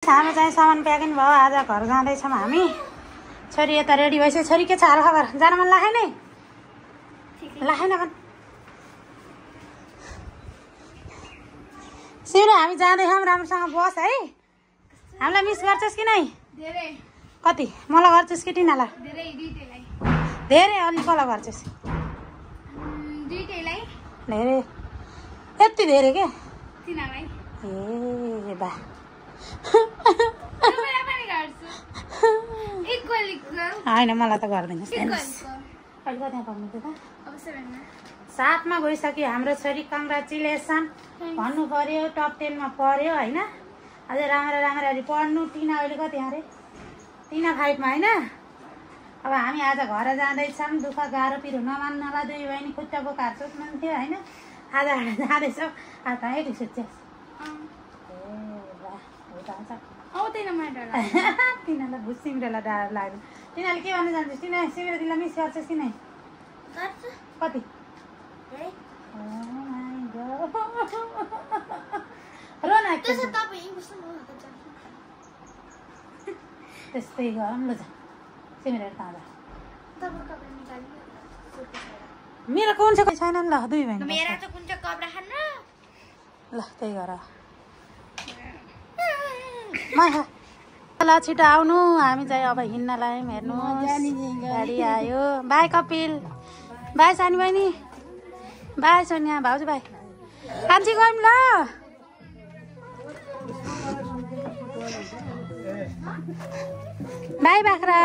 हाम्रो चाहिँ सामान प्याकिङ भयो। आज घर जाँदैछौँ हामी। छोरी यता रेडी भइसक्यो। छोरी के छ हाल खबर? जान मन लागेन है? लागेन भन्। सिउरे हामी जाँदैछौँ, राम्रोसँग बस है। हामीलाई मिस गर्छस् कि नै? धेरै। कति? मलाई गर्छस् कि टिनालाई? धेरै, दुईटैलाई। धेरै अनि कसलाई गर्छस्? दुईटैलाई। धेरै? यति धेरै के? तिनीलाई। ए बा। तपाईलाई पनि गर्छु। Equal equal. हैन मलाई त गर्दैनस्। Equal equal. अहिले कता पुग्नु त? अब 7 मा। 7 मा गइसक्यो हाम्रो छोरी। कङ्ग्रेचुलेसन भन्नु पर्यो। टप 10 मा पर्यो हैन। अझै राम्ररी पढ्नु। टिना अहिले कति अरे? टिना 5 मा हैन। अब हामी आज घर जाँदैछौँ। दुःख गाह्रो पिरो नमान्नला दुई बहिनी खुट्टा बोकाएर सुत्नुहुन्थ्यो हैन। आज जाँदैछौँ। आज त यति सुत्छस्? आउँदैन मलाई डर तिनीहरूलाई भुस सिमरेलाई डर लाग्यो। तिनीहरूले के भन्न जान्छस्? तिनीहरू सिमरे तिमीलाई मिस गर्छस् कि नै? गर्छु। कति? रोन त्यसो तपाईँ कस्तो हुनुहुन्छ? त्यस्तै गरौँ ल। सिमरे ताजा तपाईँ कपडा निकाल्नु। मेरो कुन चाहिँ छैन ल दुई बहिनी। मेरा त कुन चाहिँ कपडा खान्न? ल त्यही गर ल छिटो आउनु। हामी चाहिँ अब हिँड्नलाई हेर्नु। गाडी आयो। बाई कपिल। बाई सानी बहिनी। बाई सोनिया भाउजू। बाई कान्छी गयौँ ल। बाई बाख्रा।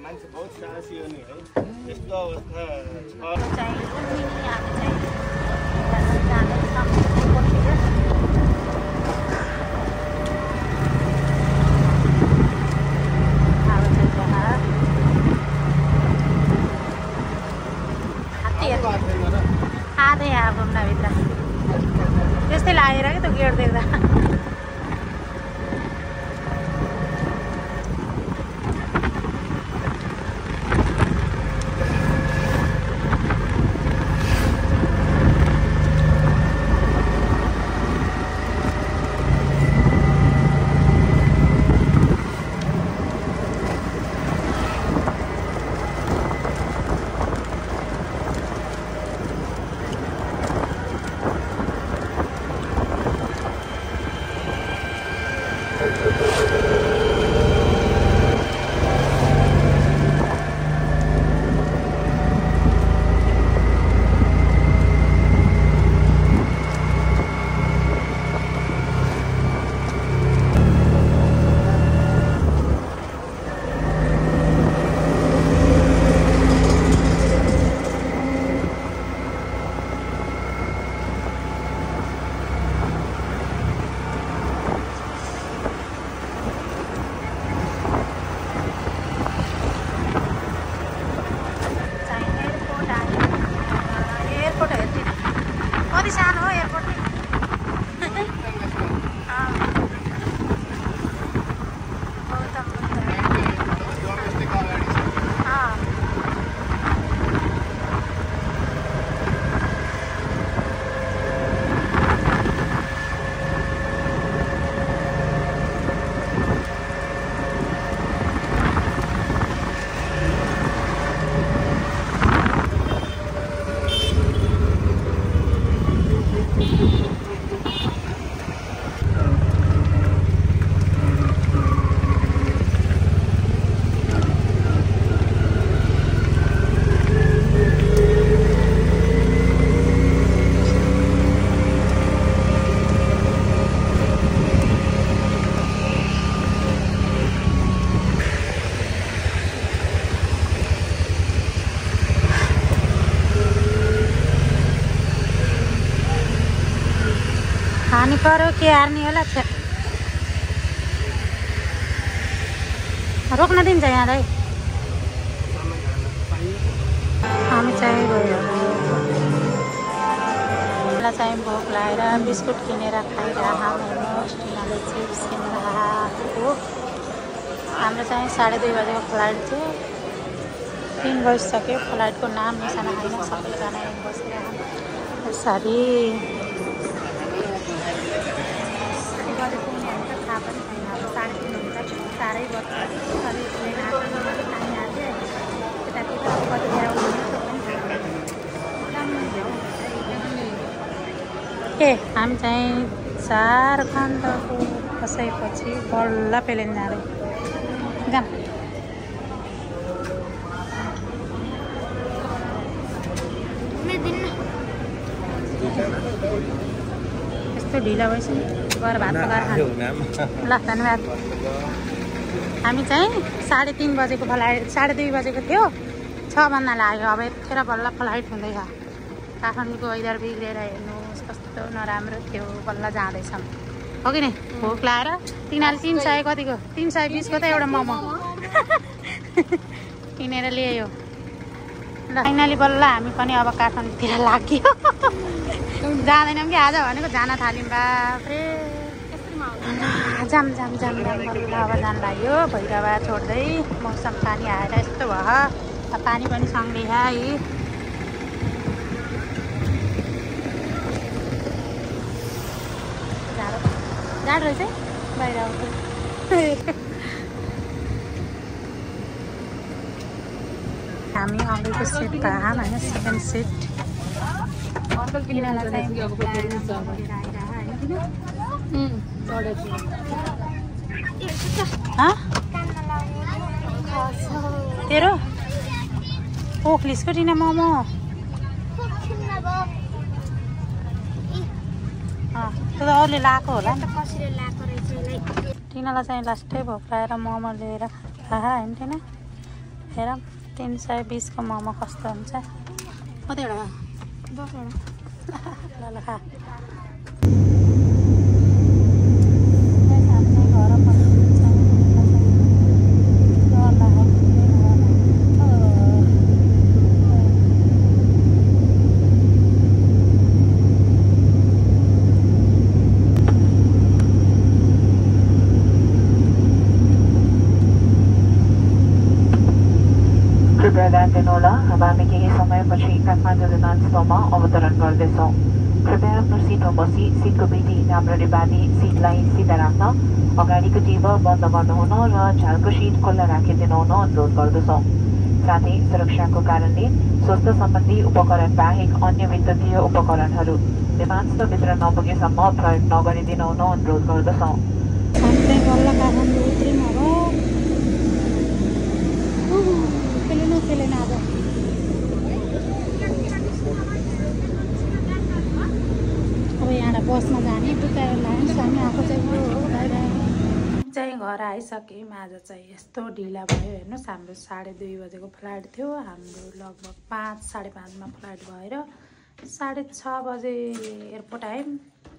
मान्छे बहुत साहसी हो नि है। यस्तो अवस्था आधै अब भित्र त्यस्तै लागेर क्या त गेट देख्दा। खानु पर्यो के हार्ने होला। रोक्न दिन्छ यहाँलाई। हामी चाहिँ गयो। मलाई चाहिँ भोक लागेर बिस्कुट किनेर खाइरहेको हेर्नुहोस्। टिनाले चिप्स किनेर आएको। हाम्रो चाहिँ 2:30 बजेको फ्लाइट थियो। 3 बजिसक्यो। फ्लाइटको नाम निशाना छैन। सबैजना बसिरहेको यसरी ओके हामी चाहिँ झारखण्डको बसाइपछि बल्ल पेलेन जाँदै जाम। यस्तो ढिलो भएपछि गएर भात पकाएर खानु ल। धन्यवाद। हामी चाहिँ 3:30 बजेको फ्लाइट 2:30 बजेको थियो, 6 बज्न लाग्यो। अब यतिखेर बल्ल फ्लाइट हुँदैछ। काठमाडौँको वेदर बिग्रेर हेर्नुहोस् कस्तो नराम्रो थियो। बल्ल जाँदैछौँ हो कि नै। भोक लाएर तिनीहरूले 300 कतिको 320 को त एउटा मोमो किनेर ल्यायो। ल फाइनली बल्ल हामी पनि अब काठमाडौँतिर लाग्यो। जाँदैनौँ कि आज भनेको जान थाल्यौँ। बाफ्रे जाम जाम जाम जाम बल्ल अब जान लाग्यो। भैरवा छोड्दै मौसम पानी आएर यस्तो भयो। पानी पनि सँगै है। जाडो रहेछ बाहिर हामी अगाडिको सिट पाएँ होइन, सेकेन्ड सिट। तेरो ओखलिसको टिना मोमो त्यो त अरूले लाएको होला नि। टिनालाई चाहिँ लास्टै भोकाएर मोमो लिएर खा होइन टिना। हेर 320 को मोमो कस्तो हुन्छ। कतिवटा ल ल खा। ध्यान दिनुहोला, अब हामी केही समयपछि काठमाडौँ विमानस्थलमा अवतरण गर्दैछौँ। कृपया आफ्नो सिटमा बसी सिटको बेटी राम्ररी बाँधी सिटलाई सिधा राख्न, अगाडिको टेबल बन्द गर्नुहुन र झ्यालको सिट खुल्ला राखिदिनु हुन अनुरोध गर्दछौँ। साथै सुरक्षाको कारणले स्वास्थ्य सम्बन्धी उपकरण बाहेक अन्य विद्युतीय उपकरणहरू विमानस्थलभित्र नपुगेसम्म प्रयोग नगरिदिनु हुन अनुरोध गर्दछौँ। अब यहाँ बसमा जाने बुकाएर लान्छ। हामी आएको चाहिँ घर आइसक्यौँ। आज चाहिँ यस्तो ढिला भयो हेर्नुहोस्। हाम्रो 2:30 बजेको फ्लाइट थियो। हाम्रो लगभग 5-5:30मा फ्लाइट भएर 6:30 बजे एयरपोर्ट आयौँ।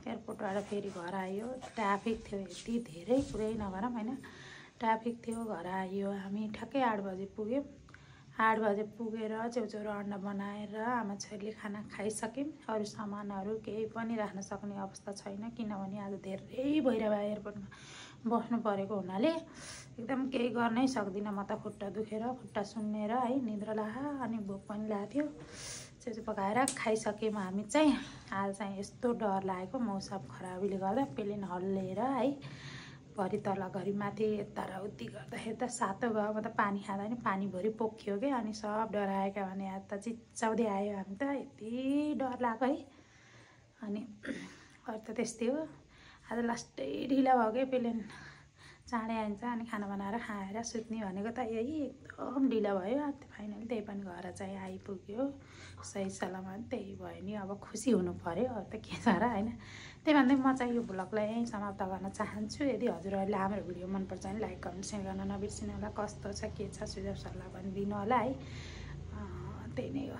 एयरपोर्टबाट फेरि घर आयो। ट्राफिक थियो यति धेरै कुरै नगरौँ होइन। ट्राफिक थियो। घर आयो हामी ठ्याक्कै 8 बजे पुग्यौँ। 8 बजे पुगेर च्याउच्याउ अन्डा बनाएर आमा छोरीले खाना खाइसक्यौँ। अरू सामानहरू केही पनि राख्न सक्ने अवस्था छैन, किनभने आज धेरै भइरह्यो एयरपोर्टमा बस्नु परेको हुनाले एकदम केही गर्नै सक्दिनँ। म त खुट्टा दुखेर खुट्टा सुन्नेर है निद्रा लाग्यो अनि भोक पनि लाग्थ्यो। च्याउच्याउ पकाएर खाइसक्यौँ हामी चाहिँ। आज चाहिँ यस्तो डर लागेको मौसम खराबीले गर्दा प्लेन हल्लिएर है घरि तल घरि माथि यता र उति गर्दाखेरि त सातो गयो। म त पानी खाँदा नि पानीभरि पोखियो क्या। अनि सब डराएका भने आज त चिच्चाउँदै आयो हामी त। यति डर लाग्यो है। अनि अरू त त्यस्तै हो। आज लास्टै ढिला भयो क्या प्लेन। चाँडै आइन्छ अनि खाना बनाएर खाएर सुत्ने भनेको त यही एकदम ढिला भयो। फाइनली त्यही पनि घर चाहिँ आइपुग्यो सही सलामत। त्यही भयो नि अब खुसी हुनु पर्यो। अब त के छ र होइन। त्यही भन्दै म चाहिँ यो भ्लगलाई यहीँ समाप्त गर्न चाहन्छु। यदि हजुरहरूले हाम्रो भिडियो मनपर्छ भने लाइक कमेन्ट सेयर गर्न नबिर्सिनु होला। कस्तो छ के छ सुझाव सल्लाह पनि दिनु होला है। त्यही नै हो।